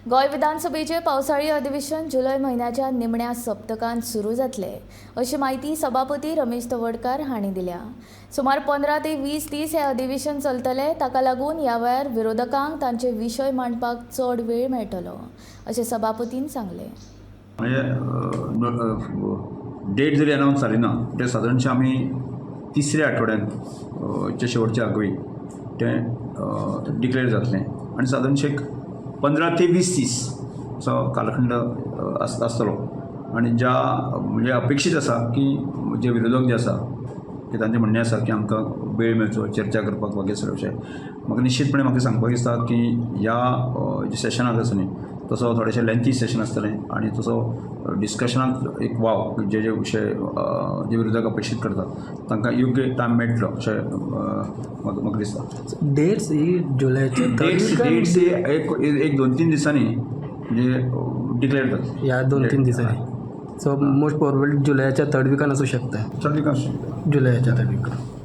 गोंय विधानसभेचें पावसाळी अधिवेशन जुलय म्हयन्याच्या निमण्या सप्तकांत सुरू जातलें, अशी म्हायती सभापती रमेश तवडकार हांणी दिल्या. सुमार 15 ते 20 दीस हें अधिवेशन चलतलें. ताका लागून ह्या वेळार विरोधकांक तांचे विशय मांडपाक चड वेळ मेळटलो, अशें सभापतीन सांगलें. म्हणजे डेट जरी अनावन्स जाली ना, ते सादारणशें आमी तिसऱ्या आठवड्यान च्या शेवटच्या आगळी तें डिक्लेर जातलें आनी सादारणशें एक 15 ते 20 दीस असो कालखंड आसतलो. आनी ज्या म्हणजे अपेक्षीत आसा की जे विरोधक जे आसा की तांचें म्हणणें आसा की आमकां वेळ मेळचो चर्चा करपाक वगैरे सगळे विशय, म्हाका निश्चितपणे म्हाका सांगपाक दिसता की ह्या जे सेशनाक आसा न्ही, तसो थोडेशें लेंथी सेशन आसतलें आनी तसो डिस्कशनाक एक वाव जे जे विशय जे विरोधक अपेक्षीत करतात तांकां योग्य टायम मेळटलो अशें म्हाका दिसता. डेट्स ही जुलयाच्या डेट्स डेट्स एक एक 2-3 दिसांनी म्हणजे डिक्लेअर जातले. ह्या 2-3 दिसांनी. सो मोस्ट प्रोबेबली जुलयाच्या थर्ड विकान आसूं शकता. थर्ड विकान आसूं शकता. जुलयाच्या थर्ड विकान.